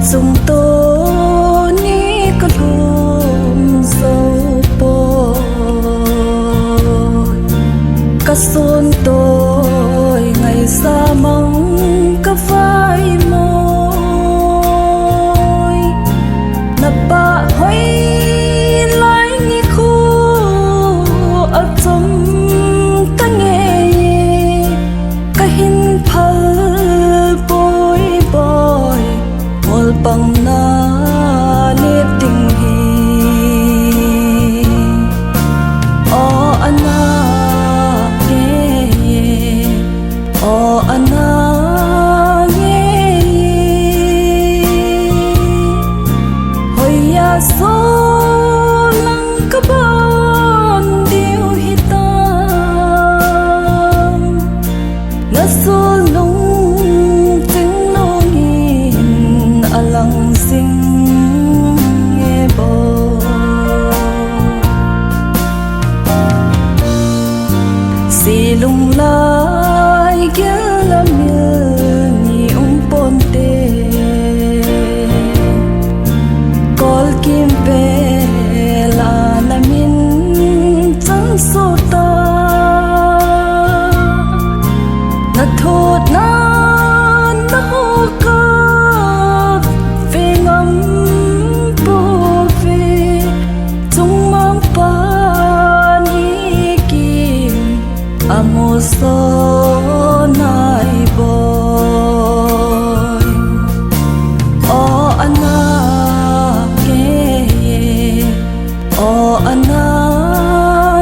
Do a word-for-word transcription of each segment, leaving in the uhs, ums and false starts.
Chungto ni ka lhum zo poi, ka sun toi ngaisa mang ka vai moi. Na pa hoi lai ni khu a chom ta nge, ka hin phal poi boi, mol pang na lip ding hi. O ana nge, o ana nge, hoiya so lang ka ban diu hitam. Na sulnung chinglung in a lang sing e bo. Silung lai gel a mil ni um ponte. Kolkim vel a na min chang sota. Na thot na na ho ka ve ngam po ve. Chungmang pa ni kim a mu so nai boi. O ana nge, o ana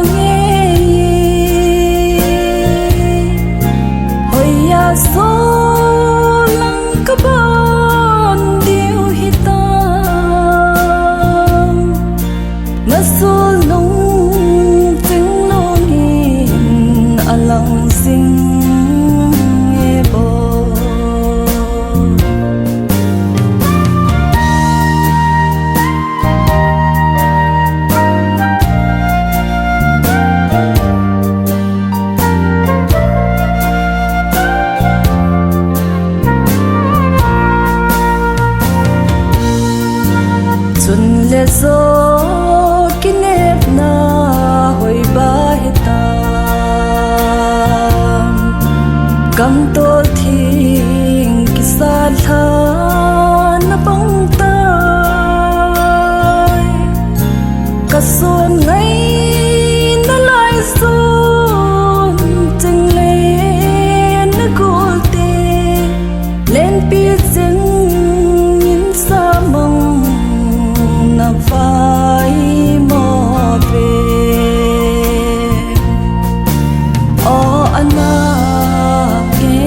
nge, hoiya so lang ka ban diu hitam. Na sulnung chinglung in a lang sing e bo. Chun le jo kinepna hoi ba hitam. Gamtol thing kisa lha na pang tai. Ka sun ngai na lai sun ching le na gol te. Lenpi ching in sa mang na vai mo ve. O ana nge,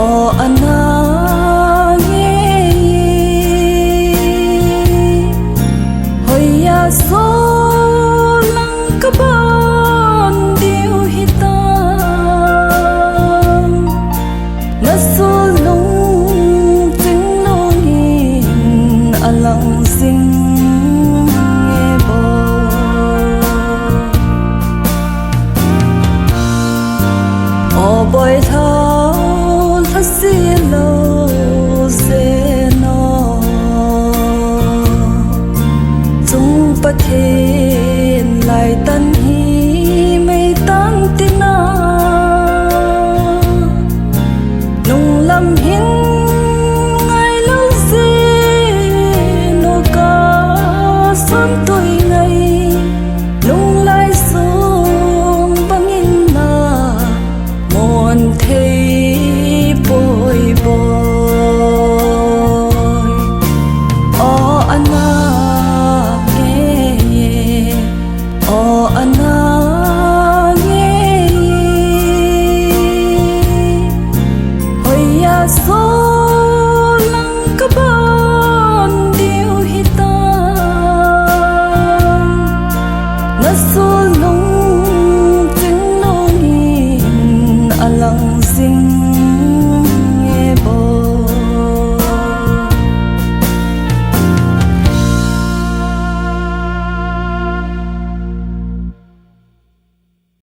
o ana nge, hoiya so lang ka ban diu hitam. Na sulnung chinglung in a lang sing e bo. O boi thao lha si lo se no. Chung Pathen lai tan hi mei tan tina. Nung lam hin ngai lo se no ka sam toi ngai. Nung lai sung bangin na mon thei poi boi. O ana nge, o ana nge, hoiya so lang ka ban diu hitam. Na sulnung chinglung in a lang sing